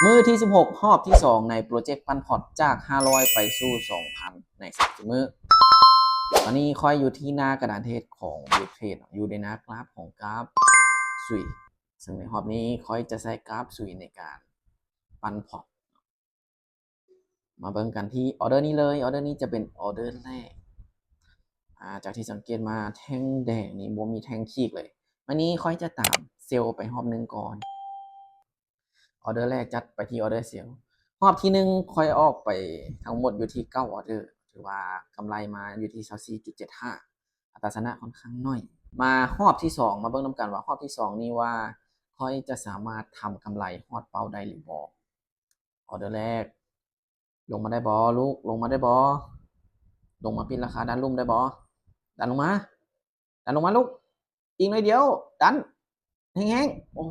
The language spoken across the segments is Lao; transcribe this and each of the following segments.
ມື້ທີສິບຫົກ ຮອບທີສອງໃນໂປຣເຈັກປັ່ນພອດຈາກຫ້າຮ້ອຍໄປສູ່ສອງພັນໃນສາມສິບມື້. ຕອນນີ້ຂ້ອຍຢູ່ທີ່ໜ້າກະດານເທຣດຂອງ Bittrex ເນາະ, ຢູ່ໃນໜ້າກຣາຟຂອງກຣາຟສຸຍ, ເຊິ່ງໃນຮອບນີ້ຂ້ອຍຈະໃຊ້ກຣາຟສຸຍໃນການປັ່ນພອດ. ມາເບິ່ງກັນທີ່ອໍເດີນີ້ເລີຍ. ອໍເດີນີ້ຈະເປັນອໍເດີແລກ. ອາ ຈາກທີ່ສັງເກດມາ ແທ່ງແດງນີ້ບໍ່ມີແທ່ງຂີດເລີຍ. ມື້ນີ້ຂ້ອຍຈະຕາມເຊວໄປຮອບໜຶ່ງກ່ອນ. ອໍເດີແລກຈັດໄປທີ່ອໍເດີເຊວ. ຮອບທີໜຶ່ງຂ້ອຍອອກໄປທັງໝົດຢູ່ທີ່ເກົ້າອໍເດີ, ຖືວ່າກຳໄລມາຢູ່ທີ່ຊາວສີ່ຈຸດເຈັດຫ້າ, ອັດຕາຊະນະຂ້ອນຂ້າງໜ້ອຍ. ມາຮອບທີສອງ ມາເບິ່ງນຳກັນວ່າຮອບທີສອງນີ້ວ່າຂ້ອຍຈະສາມາດທຳກຳໄລຮອດເປົ້າໄດ້ຫຼືບໍ່. ອໍເດີແລກ ລົງມາໄດ້ບໍ່ລູກ? ລົງມາໄດ້ບໍ່? ລົງມາປິດລາຄາດ້ານລຸ່ມໄດ້ບໍ່? ດັນລົງມາ ດັນລົງມາລູກ, ອີກໜ້ອຍດຽວ, ດັນແຮງໆ. ໂອ້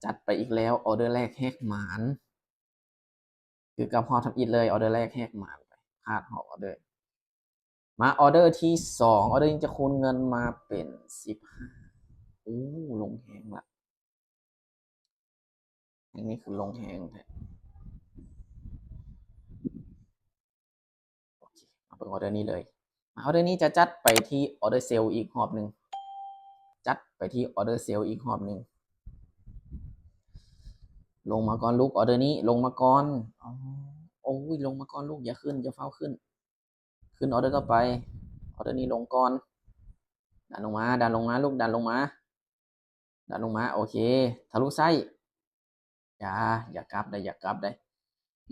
ຈັດໄປອີກແລ້ວ, ອໍເດີແລກແຫກໝານ. ຄືກັບຮອບທຳອິດເລີຍ, ອໍເດີແລກແຫກໝານໄປ, ພາດຮອບອໍເດີ. ມາອໍເດີທີສອງ, ອໍເດີນີ້ຈະຄູນເງິນມາເປັນສິບຫ້າ. ໂອ້ ລົງແຮງລະ, ແຮງນີ້ຄືລົງແຮງແທ້. ໂອເຄ ມາເບິ່ງອໍເດີນີ້ເລີຍ. ມາ ອໍເດີນີ້ຈະຈັດໄປທີ່ອໍເດີເຊວອີກຮອບໜຶ່ງ, ຈັດໄປທີ່ອໍເດີເຊວອີກຮອບໜຶ່ງ. ລົງມາກ່ອນລູກ, ອໍເດີນີ້ລົງມາກ່ອນ. ໂອ້ຍ ລົງມາກ່ອນລູກ, ຢ່າຂຶ້ນ, ຢ່າຟ້າວຂຶ້ນ. ຂຶ້ນອໍເດີຕໍ່ໄປ, ອໍເດີນີ້ລົງກ່ອນ. ດັນລົງມາ, ດັນລົງມາລູກ, ດັນລົງມາ. ດັນລົງມາ, ໂອເຄ ທະລຸໄສ້. ຢ່າ ຢ່າກັບໄດ໋, ຢ່າກັບໄດ໋,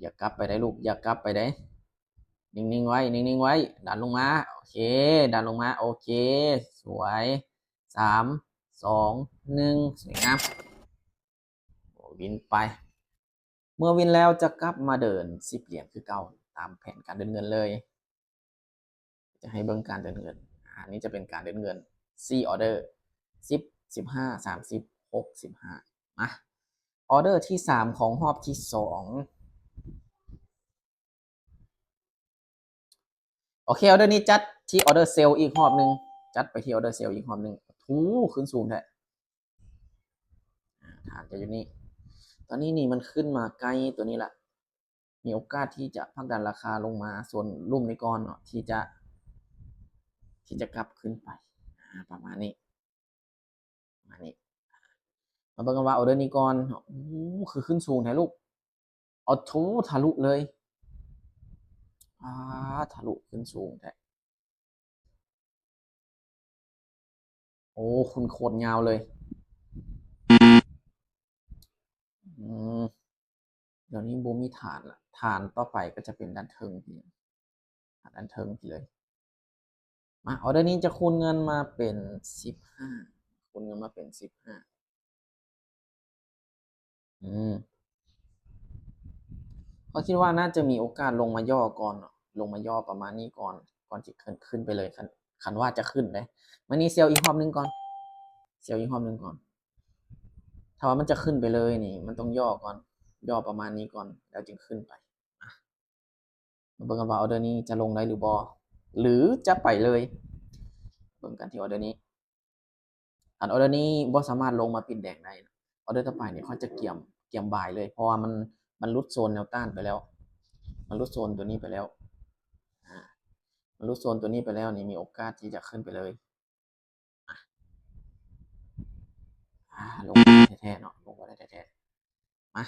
ຢ່າກັບໄປໄດ໋ລູກ, ຢ່າກັບໄປໄດ໋. ນິ່ງໆໄວ້, ນິ່ງໆໄວ້. ດັນລົງມາ, ໂອເຄ ດັນລົງມາ, ໂອເຄ ສວຍ. ສາມ ສອງ ໜຶ່ງ ສວຍງາມ. ໂອ້ ວິນໄປ. ເມື່ອວິນແລ້ວຈະກັບມາເດີນສິບຫຼຽນຄືເກົ່າ ຕາມແຜນການເດີນເງິນເລີຍ. ຈະໃຫ້ເບິ່ງການເດີນເງິນ. ອາ ນີ້ຈະເປັນການເດີນເງິນ ສີ່ອໍເດີ, ສິບ, ສິບຫ້າ, ສາມສິບ, ຫົກສິບຫ້າ. ມາ ອໍເດີທີສາມຂອງຮອບທີສອງ. ໂອເຄ ອໍເດີນີ້ຈັດທີ່ອໍເດີເຊວອີກຮອບໜຶ່ງ, ຈັດໄປທີ່ອໍເດີເຊວອີກຮອບໜຶ່ງ. ໂອ້ ຂຶ້ນສູງແທ້. ອາ ຖານຈະຢູ່ນີ້. ຕອນນີ້ນີ້ມັນຂຶ້ນມາໃກ້ຕົວນີ້ລະ, ມີໂອກາດທີ່ຈະຜັກດັນລາຄາລົງມາໂຊນລຸ່ມນີ້ກ່ອນເນາະ, ທີ່ຈະ ທີ່ຈະກັບຂຶ້ນໄປ. ອາ ປະມານນີ້. ມານີ້ ມາເບິ່ງກັນວ່າອໍເດີນີ້ກ່ອນ. ໂອ້ ຄືຂຶ້ນສູງແທ້ລູກ. ໂອ້ໂຫ ທະລຸເລີຍ. ອາ ທະລຸຂຶ້ນສູງແທ້. ໂອ້ ຂຶ້ນໂຄດຍາວເລີຍ. ອືມ ດຽວນີ້ບໍ່ມີຖານລະ, ຖານຕໍ່ໄປກໍຈະເປັນດ້ານເທິງພີ້, ຖານດ້ານເທິງພີ້ເລີຍ. ມາ ອໍເດີນີ້ຈະຄູນເງິນມາເປັນສິບຫ້າ, ຄູນເງິນມາເປັນສິບຫ້າ. ອືມ ຂ້ອຍຄິດວ່າໜ້າຈະມີໂອກາດລົງມາຫຍໍ້ກ່ອນເນາະ, ລົງມາຫຍໍ້ປະມານນີ້ກ່ອນ, ກ່ອນຊິຂຶ້ນ, ຂຶ້ນໄປເລີຍ. ຄັນ, ຄັນວ່າຈະຂຶ້ນເດ້. ມານີ້ເຊວອີກຮອບໜຶ່ງກ່ອນ, ເຊວອີກຮອບໜຶ່ງກ່ອນ. ຖ້າວ່າມັນຈະຂຶ້ນໄປເລີຍນີ້ ມັນຕ້ອງຫຍໍ້ກ່ອນ, ຫຍໍ້ປະມານນີ້ກ່ອນ ແລ້ວຈຶ່ງຂຶ້ນໄປ. ມາເບິ່ງກັນວ່າອໍເດີນີ້ຈະລົງໄດ້ຫຼືບໍ່ ຫຼືຈະໄປເລີຍ. ເບິ່ງກັນທີ່ອໍເດີນີ້. ຄັນອໍເດີນີ້ບໍ່ສາມາດລົງມາປິດແດງໄດ້, ອໍເດີຕໍ່ໄປນີ້ຂ້ອຍຈະກຽມ, ກຽມບາຍເລີຍ, ເພາະວ່າມັນ, ມັນຫຼຸດໂຊນແນວຕ້ານໄປແລ້ວ, ມັນຫຼຸດໂຊນຕົວນີ້ໄປແລ້ວ. ອາ ມັນຫຼຸດໂຊນຕົວນີ້ໄປແລ້ວນີ້ ມີໂອກາດທີ່ຈະຂຶ້ນໄປເລີຍ. ອາ ອາ ລົງບໍ່ໄດ້ແທ້ໆເນາະ, ລົງບໍ່ໄດ້ແທ້ໆ. ມາ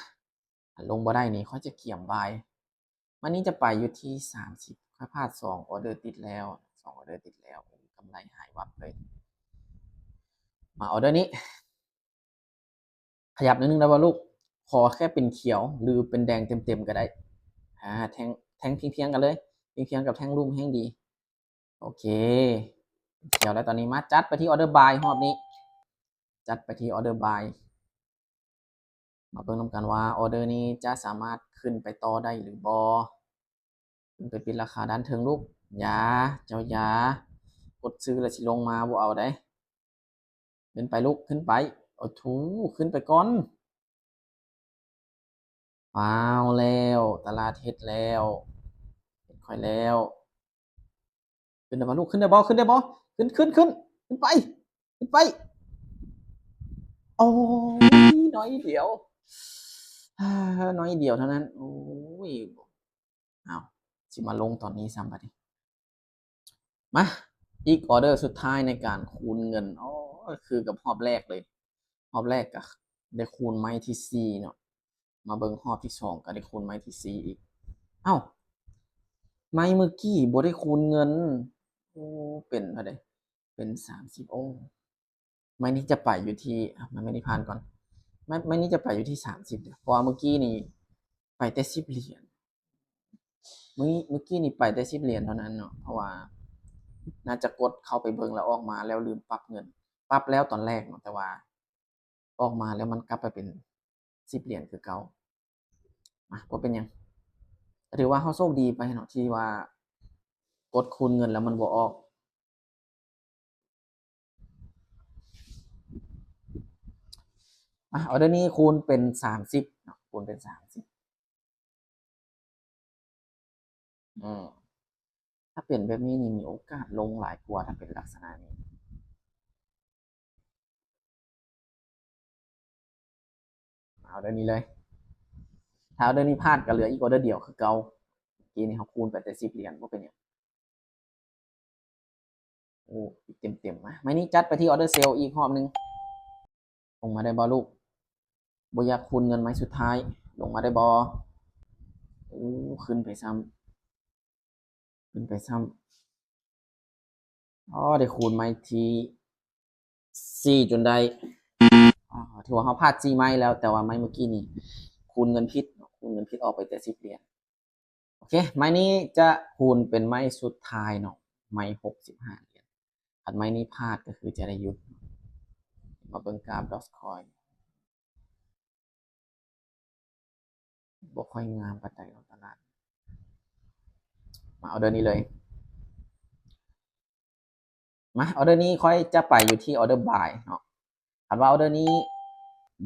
ຄັນລົງບໍ່ໄດ້ນີ້ ຂ້ອຍຈະກຽມບາຍ. ມື້ນີ້ຈະໄປຢູ່ທີ່ສາມສິບ, ຂ້ອຍພາດສອງອໍເດີຕິດແລ້ວ, ສອງອໍເດີຕິດແລ້ວ, ໂອ້ ກຳໄລຫາຍວັບເລີຍ. ມາ ອໍເດີນີ້ ຂະຫຍັບໜ້ອຍໜຶ່ງໄດ້ບໍ່ລູກ? ຂໍແຄ່ເປັນຂຽວ ຫຼືເປັນແດງເຕັມໆກໍໄດ້. ອາ ແທ່ງ, ແທ່ງພຽງໆກັນເລີຍ, ພຽງໆກັບແທ່ງລຸ່ມແຮ່ງດີ. ໂອເຄ ຂຽວແລ້ວ. ຕອນນີ້ມາຈັດໄປທີ່ອໍເດີບາຍຮອບນີ້, ຈັດໄປທີ່ອໍເດີບາຍ. ມາເບິ່ງນຳກັນວ່າອໍເດີນີ້ຈະສາມາດຂຶ້ນໄປຕໍ່ໄດ້ຫຼືບໍ່. ຂຶ້ນໄປປິດລາຄາດ້ານເທິງລູກ. ຢ່າ, ເຈົ້າຢ່າ, ກົດຊື້ແລ້ວຊິລົງມາ, ບໍ່ເອົາເດ້. ຂຶ້ນໄປລູກ, ຂຶ້ນໄປ. ໂອ້ໂຫ, ຂຶ້ນໄປກ່ອນ. ວ້າວ ແລ້ວ, ຕະຫຼາດເຮັດແລ້ວ, ເຫັນຂ້ອຍແລ້ວ. ຂຶ້ນໄດ້ບໍ່ລູກ? ຂຶ້ນໄດ້ບໍ່? ຂຶ້ນໄດ້ບໍ່? ຂຶ້ນ, ຂຶ້ນ, ຂຶ້ນ, ຂຶ້ນໄປ, ຂຶ້ນໄປ. ໂອ້ຍ ໜ້ອຍດຽວ. ເອີ ໜ້ອຍດຽວເທົ່ານັ້ນ. ໂອ້ຍ ເອົາ ຊິມາລົງຕອນນີ້ຊ້ຳບັດນີ້. ມາ ອີກອໍເດີສຸດທ້າຍໃນການຄູນເງິນ. ໂອ້ຍ ຄືກັບຮອບແລກເລີຍ. ຮອບແລກກະໄດ້ຄູນໄມ້ທີສີ່ເນາະ. ມາເບິ່ງຮອບທີສອງກະໄດ້ຄູນໄມ້ທີສີ່ອີກ. ເອົ້າ ໄມ້ມື້ກີ້ບໍ່ໄດ້ຄູນເງິນ. ໂອ້ ເປັນເທົ່າໃດ? ເປັນສາມສິບ. ໂອ້ ໄມ້ນີ້ຈະໄປຢູ່ທີ່ ອ່ະ ໄມ້ນີ້ຜ່ານກ່ອນ. ໄມ້ ໄມ້ນີ້ຈະໄປຢູ່ທີ່ສາມສິບເດ້ ເພາະວ່າມື້ກີ້ນີ້ໄປແຕ່ສິບຫຼຽນ. ມື້ ມື້ກີ້ນີ້ໄປແຕ່ສິບຫຼຽນເທົ່ານັ້ນເນາະ ເພາະວ່າໜ້າຈະກົດເຂົ້າໄປເບິ່ງແລ້ວອອກມາແລ້ວລືມປັບເງິນ. ປັບແລ້ວຕອນແລກເນາະ ແຕ່ວ່າອອກມາແລ້ວມັນກັບໄປເປັນສິບຫຼຽນຄືເກົ່າ. ມາ ບໍ່ເປັນຫຍັງ ກະຖືວ່າເຮົາໂຊກດີໄປເນາະ ທີ່ວ່າກົດຄູນເງິນແລ້ວມັນບໍ່ອອກ. ອ່ະ ອໍເດີນີ້ຄູນເປັນສາມສິບເນາະ ຄູນເປັນສາມສິບ. ອືມ ຖ້າເປັນແບບນີ້ນີ້ມີໂອກາດລົງຫຼາຍກວ່າ ຖ້າເປັນລັກສະນະນີ້. ເອົາເດີນີ້ເລີຍ. ຖ້າເອົາເດີນີ້ພາດກະເຫຼືອອີກອໍເດີດຽວຄືເກົ່າ. ເມື່ອກີ້ນີ້ເຮົາຄູນໄປແຕ່ສິບຫຼຽນ ບໍ່ເປັນຫຍັງ. ໂອ້ ອີກເຕັມໆ. ມາ ໄມ້ນີ້ຈັດໄປທີ່ອໍເດີເຊວອີກຮອບໜຶ່ງ. ລົງມາໄດ້ບໍ່ລູກ? ບໍ່ຢາກຄູນເງິນໄມ້ສຸດທ້າຍ. ລົງມາໄດ້ບໍ່? ໂອ້ ຂຶ້ນໄປຊ້ຳ. ຂຶ້ນໄປຊ້ຳ. ອໍ ໄດ້ຄູນໄມ້ທີສີ່ຈົນໄດ້. ອໍ ຖືວ່າເຮົາພາດສີ່ໄມ້ແລ້ວ ແຕ່ວ່າໄມ້ມື້ກີ້ນີ້ຄູນເງິນຜິດເນາະ ຄູນເງິນຜິດອອກໄປແຕ່ສິບຫຼຽນ. ໂອເຄ ໄມ້ນີ້ຈະຄູນເປັນໄມ້ສຸດທ້າຍເນາະ ໄມ້ຫົກສິບຫ້າຫຼຽນ. ຄັນໄມ້ນີ້ພາດກະຄືຈະໄດ້ຢຸດ. ມາເບິ່ງກາບດອດຄອຍ. ບໍ່ຄ່ອຍງາມປານໃດເນາະຕະຫຼາດ. ມາອໍເດີນີ້ເລີຍ. ມາ ອໍເດີນີ້ຂ້ອຍຈະໄປຢູ່ທີ່ອໍເດີບາຍເນາະ. ຄັນວ່າອໍເດີນີ້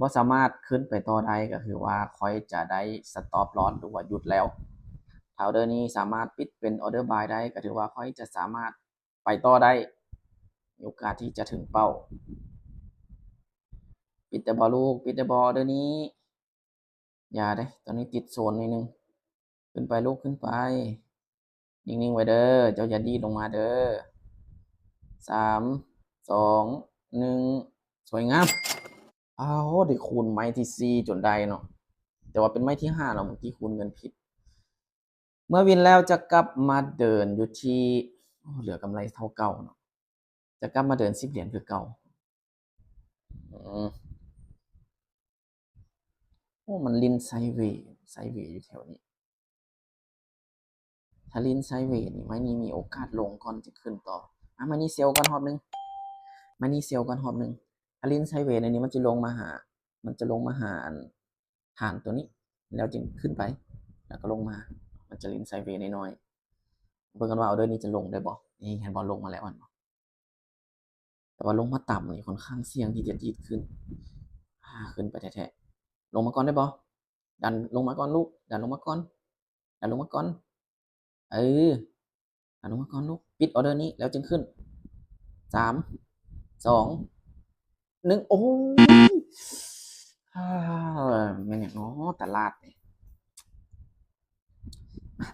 ບໍ່ສາມາດຂຶ້ນໄປຕໍ່ໄດ້ ກະຄືວ່າຂ້ອຍຈະໄດ້ສະຕັອບລອສ ຫຼືວ່າຢຸດແລ້ວ. ຖ້າອໍເດີນີ້ສາມາດປິດເປັນອໍເດີບາຍໄດ້ ກະຖືວ່າຂ້ອຍຈະສາມາດ ໄປຕໍ່ໄດ້ ມີໂອກາດທີ່ຈະເຖິງເປົ້າ. ປິດໄດ້ບໍ່ລູກ? ປິດໄດ້ບໍ່? ອໍເດີນີ້ ຢ່າເດ້ ຕອນນີ້ຕິດໂຊນໜ້ອຍໜຶ່ງ. ຂຶ້ນໄປລູກ ຂຶ້ນໄປ. ນິ່ງໆໄວ້ເດີ ເຈົ້າຢ່າດີດລົງມາເດີ. ສາມ ສອງ ໜຶ່ງ ສວຍງາມ. ອ້າວ ໄດ້ຄູນໄມ້ທີສີ່ຈົນໄດ້ເນາະ ແຕ່ວ່າເປັນໄມ້ທີຫ້າເນາະ ເມື່ອກີ້ຄູນເງິນຜິດ. ເມື່ອວິນແລ້ວຈະກັບມາເດີນຢູ່ທີ່ ໂອ້ ເຫຼືອກຳໄລເທົ່າເກົ່າເນາະ ຈະກັບມາເດີນສິບຫຼຽນຄືເກົ່າ. ອືມ ໂອ້ ມັນຫຼິ້ນໄຊເວ ໄຊເວຢູ່ແຖວນີ້. ຖ້າຫຼິ້ນໄຊເວນີ້ ໄມ້ນີ້ມີໂອກາດລົງກ່ອນຈະຂຶ້ນຕໍ່. ອ່ະ ໄມ້ນີ້ເຊວກ່ອນຮອບໜຶ່ງ ໄມ້ນີ້ເຊວກ່ອນຮອບໜຶ່ງ. ຖ້າຫຼິ້ນໄຊເວແນວນີ້ ມັນຈະລົງມາຫາ ມັນຈະລົງມາຫາອັນ ຖານຕົວນີ້ ແລ້ວຈຶ່ງຂຶ້ນໄປ ແລ້ວກໍລົງມາ. ມັນຈະຫຼິ້ນໄຊເວນ້ອຍໆ. ເບິ່ງກັນວ່າອໍເດີນີ້ຈະລົງໄດ້ບໍ່. ນີ້ ເຫັນບໍ່? ລົງມາແລ້ວ ເຫັນບໍ່? ແຕ່ວ່າລົງມາຕ່ຳນີ້ ຂ້ອນຂ້າງສ່ຽງທີ່ຈະດີດຂຶ້ນ. ອາ ຂຶ້ນໄປແທ້ໆ. ລົງມາກ່ອນໄດ້ບໍ່? ດັນລົງມາກ່ອນລູກ ດັນລົງມາກ່ອນ ດັນລົງມາກ່ອນ. ເອີ ອະນຸມັດກ່ອນລູກ ປິດອໍເດີນີ້ແລ້ວຈຶ່ງຂຶ້ນ. ສາມ ສອງ ໜຶ່ງ. ໂອ້ຍ ແມ່ນຫຍັງເນາະຕະຫຼາດນີ້.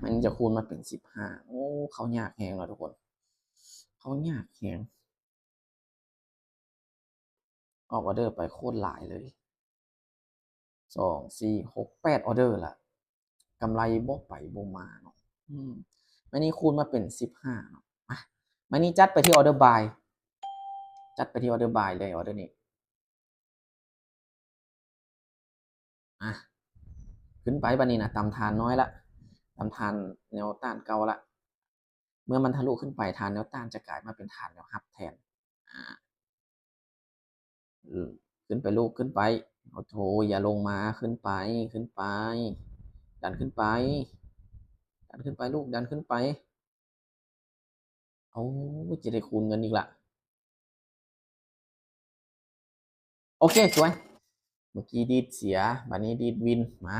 ມັນຈະຄູນມາເປັນສິບຫ້າ. ໂອ້ ເຂົ້າຍາກແຮງເນາະທຸກຄົນ ເຂົ້າຍາກແຮງ. ອອກອໍເດີໄປໂຄດຫຼາຍເລີຍ ສອງ ສີ່ ຫົກ ແປດ ອໍເດີລະ ກຳໄລບໍ່ໄປບໍ່ມາເນາະ. ອືມ ໄມ້ນີ້ຄູນມາເປັນສິບຫ້າເນາະ. ມາ ໄມ້ນີ້ຈັດໄປທີ່ອໍເດີບາຍ ຈັດໄປທີ່ອໍເດີບາຍເລີຍ ອໍເດີນີ້. ອາ ຂຶ້ນໄປບາດນີ້ນະ ຕຳຖານນ້ອຍລະ ຕຳຖານແນວຕ້ານເກົ່າລະ. ເມື່ອມັນທະລຸຂຶ້ນໄປ ຖານແນວຕ້ານຈະກາຍມາເປັນຖານແນວຮັບແທນ. ອາ ຂຶ້ນໄປລູກ ຂຶ້ນໄປ. ໂອ້ໂຫ ຢ່າລົງມາ ຂຶ້ນໄປ ຂຶ້ນໄປ ດັນຂຶ້ນໄປ ດັນຂຶ້ນໄປລູກ ດັນຂຶ້ນໄປ. ໂອ້ ຈະໄດ້ຄູນເງິນອີກລະ. ໂອເຄ ສວຍ. ເມື່ອກີ້ດີດເສຍ ບາດນີ້ດີດວິນ. ມາ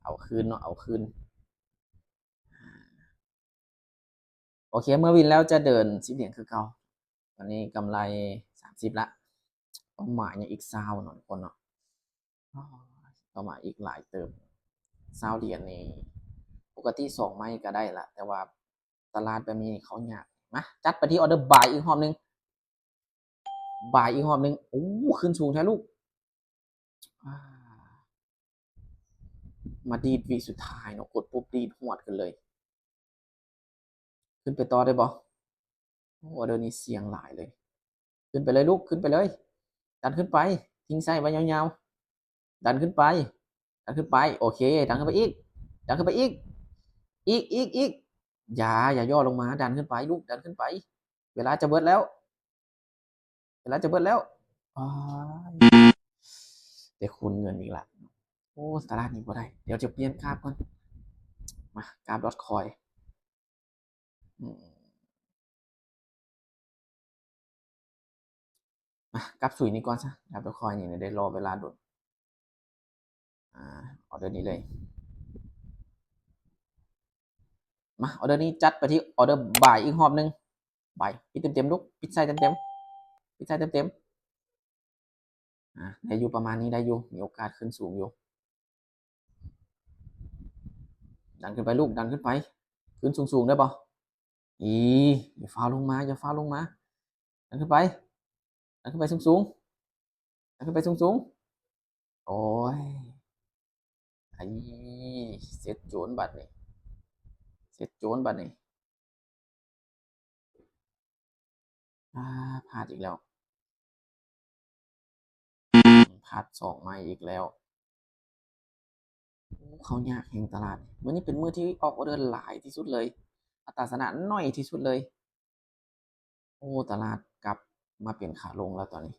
ເອົາຄືນເນາະ ເອົາຄືນ. ໂອເຄ ເມື່ອວິນແລ້ວຈະເດີນສິບຫຼຽນຄືເກົ່າ. ຕອນນີ້ກຳໄລສາມສິບລະ ເປົ້າໝາຍຍັງອີກຊາວເນາະທຸກຄົນເນາະ. ອໍ ຕໍ່ມາອີກຫຼາຍເຕີບ ຊາວຫຼຽນນີ້ ປົກກະຕິສອງໄມ້ກໍໄດ້ລະ ແຕ່ວ່າຕະຫຼາດແບບນີ້ເຂົາຍາກ. ມາ ຈັດໄປທີ່ອໍເດີບາຍອີກຮອບໜຶ່ງ ບາຍອີກຮອບໜຶ່ງ. ໂອ້ ຂຶ້ນສູງແທ້ລູກ ອາ ມາດີດວິສຸດທ້າຍເນາະ ກົດປຸບດີດຫວດຂຶ້ນເລີຍ. ຂຶ້ນໄປຕໍ່ໄດ້ບໍ່? ໂອ້ ອໍເດີນີ້ສ່ຽງຫຼາຍເລີຍ. ຂຶ້ນໄປເລີຍລູກ ຂຶ້ນໄປເລີຍ ດັນຂຶ້ນໄປ ຖິ້ມໄສ້ໄວ້ຍາວໆ ດັນຂຶ້ນໄປ ດັນຂຶ້ນໄປ. ໂອເຄ ດັນຂຶ້ນໄປອີກ ດັນຂຶ້ນໄປອີກ ອີກ ອີກ ອີກ. ຢ່າ ຢ່າຫຍໍ້ລົງມາ ດັນຂຶ້ນໄປລູກ ດັນຂຶ້ນໄປ. ເວລາຈະເບິດແລ້ວ ເວລາຈະເບິດແລ້ວ. ອ້າຍ ໄດ້ຄູນເງິນອີກລະ. ໂອ້ ຕະຫຼາດນີ້ບໍ່ໄດ້ ດຽວຈະປ່ຽນກາບກ່ອນ. ມາ ກາບດອດຄອຍ ອືມ ມາ ກັບຊຸຍນີ້ກ່ອນຊະ ກັບດອດຄອຍນີ້ໄດ້ລໍເວລາດົນ. ອາ ອໍເດີນີ້ເລີຍ. ມາ ອໍເດີນີ້ຈັດໄປທີ່ອໍເດີບາຍອີກຮອບໜຶ່ງ. ບາຍ ປິດເຕັມໆລູກ ປິດໄສ້ເຕັມໆ ປິດໄສ້ເຕັມໆ. ອາ ໄດ້ຢູ່ ປະມານນີ້ໄດ້ຢູ່ ມີໂອກາດຂຶ້ນສູງຢູ່. ດັນຂຶ້ນໄປລູກ ດັນຂຶ້ນໄປ ຂຶ້ນສູງໆ ໄດ້ບໍ່? ອີ ຢ່າຟ້າວລົງມາ ຢ່າຟ້າວລົງມາ ດັນຂຶ້ນໄປ ດັນຂຶ້ນໄປສູງໆ ດັນຂຶ້ນໄປສູງໆ. ໂອ້ຍ ໄອ້ ເສັດໂຈນບັດນີ້ ເສັດໂຈນບັດນີ້. ອາ ພາດອີກແລ້ວ ພາດສອງໃໝ່ອີກແລ້ວ. ໂອ້ ເຂົ້າຍາກແຮງຕະຫຼາດ. ມື້ນີ້ເປັນມື້ທີ່ອອກອໍເດີຫຼາຍທີ່ສຸດເລີຍ ອັດຕາຊະນະໜ້ອຍທີ່ສຸດເລີຍ. ໂອ້ ຕະຫຼາດກັບມາເປັນຂາລົງແລ້ວຕອນນີ້.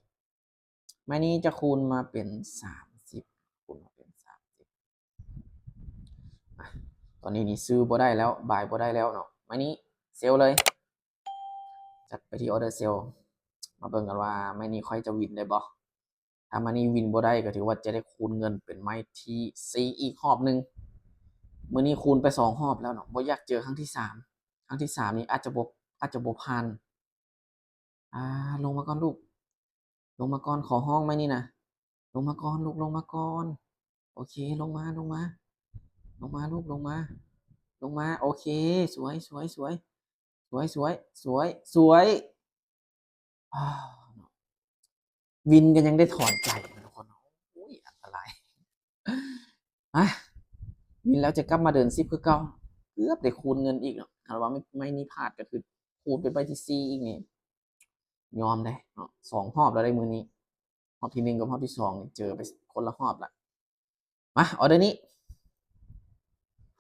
ໄມ້ນີ້ຈະຄູນມາເປັນສາມສິບ ຄູນມາເປັນສາມສິບ. ອາ ຕອນນີ້ນີ້ຊື້ບໍ່ໄດ້ແລ້ວ ບາຍບໍ່ໄດ້ແລ້ວເນາະ. ໄມ້ນີ້ເຊວເລີຍ ຈັດໄປທີ່ອໍເດີເຊວ. ມາເບິ່ງກັນວ່າໄມ້ນີ້ຂ້ອຍຈະວິນໄດ້ບໍ່? ຖ້າໄມ້ນີ້ວິນບໍ່ໄດ້ກໍຖືວ່າຈະໄດ້ຄູນເງິນເປັນໄມ້ທີສີ່ອີກຮອບໜຶ່ງ. ມື້ນີ້ຄູນໄປສອງຮອບແລ້ວເນາະ ບໍ່ຢາກເຈີຄັ້ງທີສາມ. ຄັ້ງທີສາມນີ້ອາດຈະບໍ່ ອາດຈະບໍ່ຜ່ານ. ອາ ລົງມາກ່ອນລູກ ລົງມາກ່ອນ ຂໍຮ້ອງໄມ້ນີ້ນະ ລົງມາກ່ອນລູກ ລົງມາກ່ອນ. ໂອເຄ ລົງມາ ລົງມາ ລົງມາລູກ ລົງມາ ລົງມາ. ໂອເຄ ສວຍ ສວຍ ສວຍ ສວຍ ສວຍ ສວຍ ສວຍ. ອາ ວິນກໍຍັງໄດ້ຖອນໃຈນະທຸກຄົນ. ໂອ້ຍ ອັນຕະລາຍ. ອາ ວິນແລ້ວຈະກັບມາເດີນສິບຄືເກົ່າ. ເກືອບໄດ້ຄູນເງິນອີກເນາະ. ຖ້າວ່າໄມ້ນີ້ພາດກໍຄືຄູນເປັນໄມ້ທີສີ່ອີກນີ້ ຍອມເດ້ເນາະ. ສອງຮອບແລ້ວເດ້ມື້ນີ້ ຮອບທີໜຶ່ງກັບຮອບທີສອງນີ້ເຈີໄປຄົນລະຮອບລະ. ມາ ອໍເດີນີ້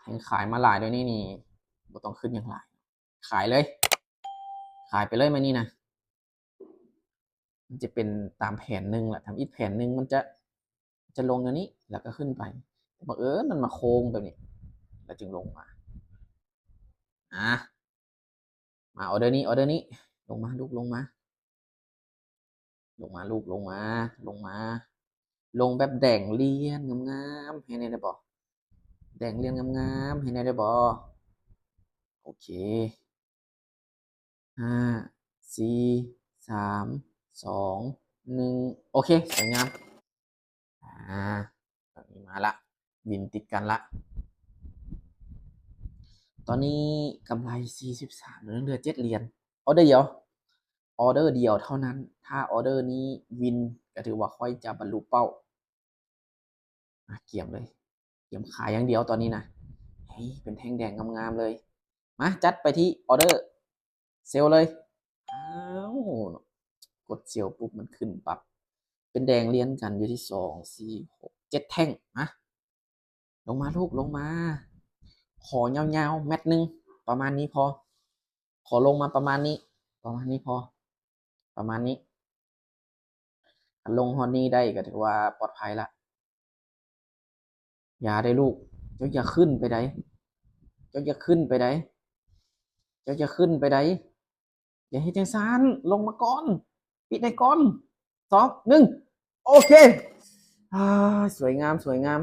ແຮງຂາຍມາຫຼາຍດຽວນີ້ນີ້ ບໍ່ຕ້ອງຄິດຫຍັງຫຼາຍ ຂາຍເລີຍ ຂາຍໄປເລີຍມື້ນີ້ນະ. ມັນຈະເປັນຕາມແຜນໜຶ່ງລະ ທຳອິດແຜນໜຶ່ງມັນຈະ ຈະລົງແນວນີ້ ແລ້ວກໍຂຶ້ນໄປ ແຕ່ບັງເອີນມັນມາໂຄ້ງແບບນີ້ ແລ້ວຈຶ່ງລົງມາ. ອາ ມາ ອໍເດີນີ້ ອໍເດີນີ້ ລົງມາລູກ ລົງມາ ລົງມາລູກ ລົງມາ ລົງມາ. ລົງແບບແດງລຽນງາມໆໃຫ້ແດ່ໄດ້ບໍ່? ແດງລຽນງາມໆໃຫ້ແດ່ໄດ້ບໍ່? ໂອເຄ ຫ້າ ສີ່ ສາມ ສອງ ໜຶ່ງ ໂອເຄ ສວຍງາມ. ອາ ຕອນນີ້ມາລະ ວິນຕິດກັນລະ. ຕອນນີ້ກຳໄລສີ່ສິບສາມ ເຫຼືອເຈັດຫຼຽນ. ອໍເດີດຽວ ອໍເດີດຽວເທົ່ານັ້ນ. ຖ້າອໍເດີນີ້ວິນ ກໍຖືວ່າຂ້ອຍຈະບັນລຸເປົ້າ. ອາ ກຽມເລີຍ ກຽມຂາຍຢ່າງດຽວຕອນນີ້ນະ. ເຮີ້ຍ ເປັນແທ່ງແດງງາມໆເລີຍ. ມາ ຈັດໄປທີ່ອໍເດີ ເຊວເລີຍ. ອ້າວ ກົດເຊວປຸບ ມັນຂຶ້ນປັບ ເປັນແດງລຽນກັນຢູ່ທີ່ສອງ ສີ່ ຫົກ ເຈັດແທ່ງ. ມາ ລົງມາລູກ ລົງມາ. ຂໍຍາວໆແມັດໜຶ່ງ ປະມານນີ້ພໍ. ຂໍລົງມາປະມານນີ້ ປະມານນີ້ພໍ ປະມານນີ້. ຄັນລົງຮອດນີ້ໄດ້ກໍຖືວ່າປອດໄພລະ. ຢ່າເດ້ລູກ ເຈົ້າຢ່າຂຶ້ນໄປໃດ ເຈົ້າຢ່າຂຶ້ນໄປໃດ ເຈົ້າຢ່າຂຶ້ນໄປໃດ. ຢ່າເຮັດຈັ່ງຊັ້ນ ລົງມາກ່ອນ ປິດໃຫ້ກ່ອນ. ສອງ ໜຶ່ງ ໂອເຄ. ອາ ສວຍງາມ ສວຍງາມ.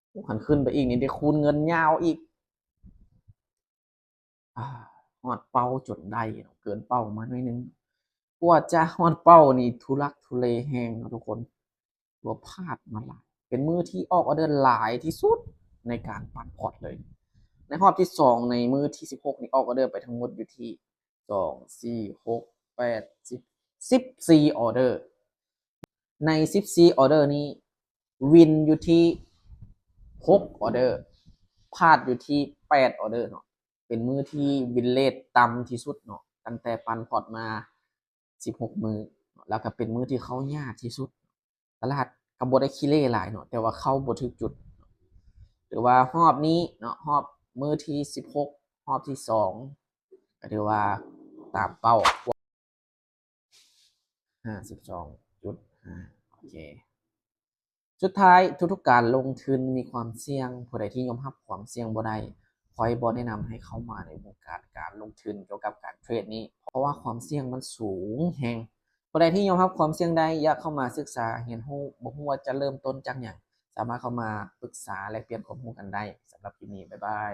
ໂອ້ ຄັນຂຶ້ນໄປອີກນີ້ໄດ້ຄູນເງິນຍາວອີກ. ອາ ຮອດເປົ້າຈົນໄດ້ເນາະ ເກີນເປົ້າມາໜ້ອຍໜຶ່ງ. ກວ່າຈະຮອດເປົ້ານີ້ທຸລັກທຸເລແຮງເນາະທຸກຄົນ ຖືວ່າພາດມາຫຼາຍ. ເປັນມື້ທີ່ອອກອອເດີຫຼາຍທີ່ສຸດໃນການປັ້ນພອດເລີຍ. ໃນຮອບທີສອງ ໃນມື້ທີສິບຫົກນີ້ ອອກອອເດີໄປທັງໝົດຢູ່ທີ່ ສອງ ສີ່ ຫົກ ແປດ ສິບ ສິບສີ່ອອເດີ. ໃນສິບສີ່ອອເດີນີ້ ວິນຢູ່ທີ່ຫົກອອເດີ ພາດຢູ່ທີ່ແປດອອເດີເນາະ. ເປັນມື້ທີ່ວິນເຣດຕ່ຳທີ່ສຸດເນາະ ຕັ້ງແຕ່ປັ້ນພອດມາສິບຫົກມື້ ແລ້ວກໍເປັນມື້ທີ່ເຂົ້າຍາກທີ່ສຸດ. ຕະຫຼາດກໍບໍ່ໄດ້ຂີ້ເລ່ຫຼາຍເນາະ ແຕ່ວ່າເຂົ້າບໍ່ຖືກຈຸດ. ຖືວ່າຮອບນີ້ເນາະ ຮອບມື້ທີສິບຫົກ ຮອບທີສອງ ກໍຖືວ່າຕາມເປົ້າ ຫ້າສິບສອງຈຸດຫ້າ ໂອເຄ. ສຸດທ້າຍ ທຸກໆການລົງທຶນມີຄວາມສ່ຽງ. ຜູ້ໃດທີ່ຍອມຮັບຄວາມສ່ຽງບໍ່ໄດ້ ຂ້ອຍບໍ່ແນະນຳໃຫ້ເຂົ້າມາໃນວົງການການລົງທຶນກ່ຽວກັບການເທຣດນີ້ ເພາະວ່າຄວາມສ່ຽງມັນສູງແຮງ. ຜູ້ໃດທີ່ຍອມຮັບຄວາມສ່ຽງໄດ້ ຢາກເຂົ້າມາສຶກສາຮຽນຮູ້ ບໍ່ຮູ້ວ່າຈະເລີ່ມຕົ້ນຈາກຫຍັງ ສາມາດເຂົ້າມາປຶກສາແລກປ່ຽນຄວາມຮູ້ກັນໄດ້. ສຳລັບຄລິບນີ້ ບາຍບາຍ.